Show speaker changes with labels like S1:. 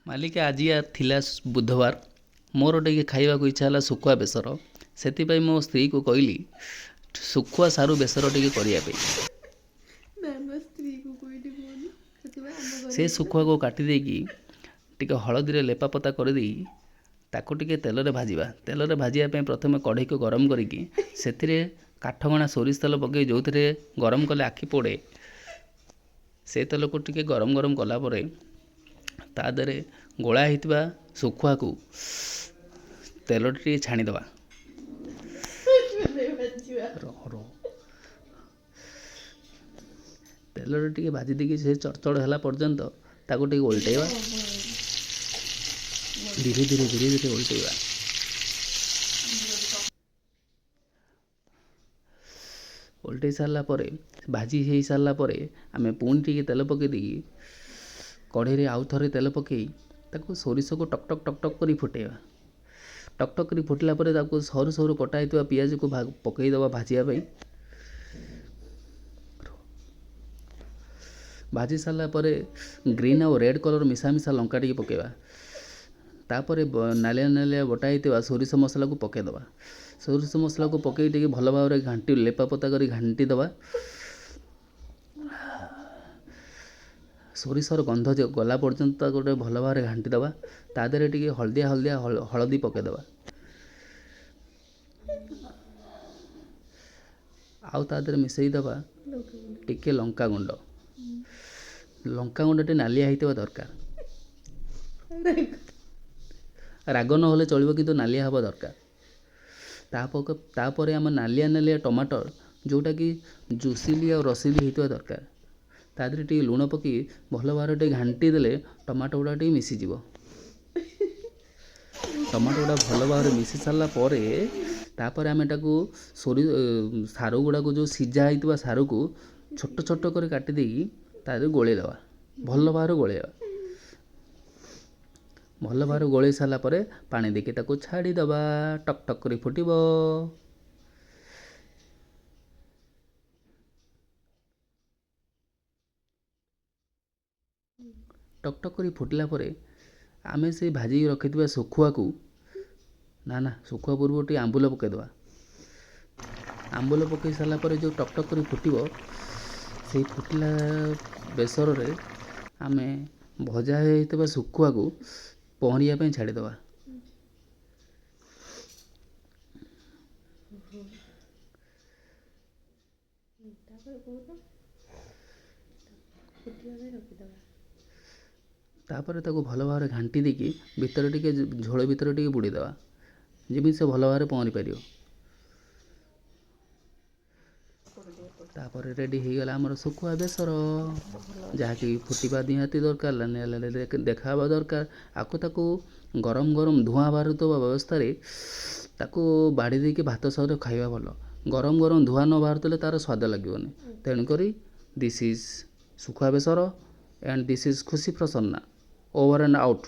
S1: ମାଲିକ, ଆଜି ଥିଲା ବୁଧବାର। ମୋର ଟିକେ ଖାଇବାକୁ ଇଚ୍ଛା ହେଲା ଶୁଖୁଆ ବେସର। ସେଥିପାଇଁ ମୋ ସ୍ତ୍ରୀକୁ କହିଲି ଶୁଖୁଆ ସାରୁ ବେସର ଟିକେ କରିବା ପାଇଁ।
S2: ନା, ମୋ ସ୍ତ୍ରୀକୁ କହିଲି କୁହନି, ସେଥିପାଇଁ ଆମ ଘରେ
S1: ସେ
S2: ହେଇଥିଲା।
S1: ଶୁଖୁଆକୁ କାଟି ଦେଇକି ଟିକେ ହଳଦୀରେ ଲେପାପୋତା କରିଦେଇ ତାକୁ ଟିକେ ତେଲରେ ଭାଜିବା। ତେଲରେ ଭାଜିବା ପାଇଁ ପ୍ରଥମେ କଢ଼େଇକୁ ଗରମ କରିକି ସେଥିରେ କାଠଗଣା ସୋରିଷ ତେଲ ପକାଇ, ଯେଉଁଥିରେ ଗରମ କଲେ ଆଖି ପୋଡ଼େ, ସେ ତେଲକୁ ଟିକେ ଗରମ ଗରମ କଲା ପରେ ତା ଦେହରେ ଗୋଳା ହେଇଥିବା ଶୁଖୁଆକୁ ତେଲରେ ଟିକେ ଛାଣିଦେବା।
S2: ଭାଜିବା।
S1: ରହ ରହ। ତେଲରେ ଟିକେ ଭାଜି ଦେଇକି ସେ ଚଡ଼ଚଡ଼ ହେଲା ପର୍ଯ୍ୟନ୍ତ ତାକୁ ଟିକେ ଓଲଟେଇବା। ଧୀରେ ଧୀରେ ଧୀରେ ଧୀରେ ଓଲଟେଇବା। ଓଲଟେଇ ସାରିଲା ପରେ, ଭାଜି ହେଇସାରିଲା ପରେ ଆମେ ପୁଣି ଟିକେ ତେଲ ପକାଇ ଦେଇକି କଢ଼େଇରେ ଆଉ ଥରେ ତେଲ ପକାଇ ତାକୁ ସୋରିଷକୁ ଟକ୍ ଟକ୍ ଟକ୍ ଟକ୍ କରି ଫୁଟାଇବା। ଟକ୍ ଟକ୍ କରି ଫୁଟିଲା ପରେ ତାକୁ ସରୁ ସରୁ କଟା ହେଇଥିବା ପିଆଜକୁ ପକାଇଦେବା ଭାଜିବା ପାଇଁ। ଭାଜି ସାରିଲା ପରେ ଗ୍ରୀନ୍ ଆଉ ରେଡ଼୍ କଲର୍ ମିଶା ମିଶା ଲଙ୍କା ଟିକେ ପକାଇବା। ତାପରେ ନାଲିଆ ନାଲିଆ ବଟା ହେଇଥିବା ସୋରିଷ ମସଲାକୁ ପକାଇଦେବା। ସୋରିଷ ମସଲାକୁ ପକାଇ ଟିକେ ଭଲ ଭାବରେ ଘାଣ୍ଟି, ଲେପାପୋତା କରି ଘାଣ୍ଟି ଦେବା। ସୋରିଷର ଗନ୍ଧ ଗଲା ପର୍ଯ୍ୟନ୍ତ ତାକୁ ଗୋଟେ ଭଲ ଭାବରେ ଘାଣ୍ଟି ଦେବା। ତା ଦେହରେ ଟିକେ ହଳଦିଆ ହଳଦିଆ ହଳଦୀ ପକାଇଦେବା ଆଉ ତା ଦେହରେ ମିଶାଇ ଦେବା ଟିକେ ଲଙ୍କାଗୁଣ୍ଡ। ଲଙ୍କାଗୁଣ୍ଡ ଟିକେ ନାଲିଆ ହେଇଥିବା ଦରକାର। ରାଗ ନହେଲେ ଚଳିବ, କିନ୍ତୁ ନାଲିଆ ହେବା ଦରକାର। ତାପରେ ଆମ ନାଲିଆ ନାଲିଆ ଟମାଟର, ଯେଉଁଟାକି ଜୁସିଲି ଆଉ ରସିଲି ହେଇଥିବା ଦରକାର, ତା ଦେହରେ ଟିକେ ଲୁଣ ପକାଇ ଭଲ ଭାବରେ ଟିକେ ଘାଣ୍ଟି ଦେଲେ ଟମାଟୋ ଗୁଡ଼ା ଟିକେ ମିଶିଯିବ। ଟମାଟୋ ଗୁଡ଼ା ଭଲ ଭାବରେ ମିଶି ସାରିଲା ପରେ ତାପରେ ଆମେ ତାକୁ ସୋରି ସାରୁ ଗୁଡ଼ାକୁ, ଯେଉଁ ସିଝା ହେଇଥିବା ସାରୁକୁ ଛୋଟ ଛୋଟ କରି କାଟି ଦେଇକି ତା ଦେହରେ ଗୋଳେଇ ଦେବା। ଭଲ ଭାବରେ ଗୋଳେଇବା। ଭଲ ଭାବରେ ଗୋଳେଇ ସାରିଲା ପରେ ପାଣି ଦେଇକି ତାକୁ ଛାଡ଼ିଦେବା। ଟକ୍ ଟକ୍ କରି ଫୁଟିବ। ଟକ୍ ଟକ୍ କରି ଫୁଟିଲା ପରେ ଆମେ ସେ ଭାଜିକି ରଖିଥିବା ଶୁଖୁଆକୁ, ନା ନା, ଶୁଖୁଆ ପୂର୍ବରୁ ଟିକେ ଆମ୍ବୁଲ ପକାଇଦେବା। ଆମ୍ବୁଲ ପକାଇ ସାରିଲା ପରେ ଯେଉଁ ଟକ୍ ଟକ୍ କରି ଫୁଟିବ, ସେଇ ଫୁଟିଲା ବେସରରେ ଆମେ ଭଜା ହେଇଥିବା ଶୁଖୁଆକୁ ପହଁରିବା ପାଇଁ ଛାଡ଼ିଦେବା।
S2: ତାପରେ କହୁନ, ଫୁଟିବା ପାଇଁ ରଖିଦେବା।
S1: ତାପରେ ତାକୁ ଭଲ ଭାବରେ ଘାଣ୍ଟି ଦେଇକି ଭିତରେ ଟିକେ ଝୋଳ ଭିତରେ ଟିକେ ବୁଡ଼େଇଦେବା, ଯେମିତି ସେ ଭଲ ଭାବରେ ପହଁରି ପାରିବ। ତାପରେ ରେଡ଼ି ହେଇଗଲା ଆମର ଶୁଖୁଆ ବେସର, ଯାହାକି ଫୁଟିବା ନିହାତି ଦରକାର, ଦେଖା ହେବା ଦରକାର। ଆକୁ ତାକୁ ଗରମ ଗରମ ଧୂଆଁ ବାହାରୁଥିବା ବ୍ୟବସ୍ଥାରେ ତାକୁ ବାଢ଼ି ଦେଇକି ଭାତ ସହିତ ଖାଇବା ଭଲ। ଗରମ ଗରମ ଧୂଆଁ ନ ବାହାରୁଥିଲେ ତା'ର ସ୍ୱାଦ ଲାଗିବନି। ତେଣୁକରି this is ଶୁଖୁଆ ବେସର and this is Khushi Prasanna, over and out.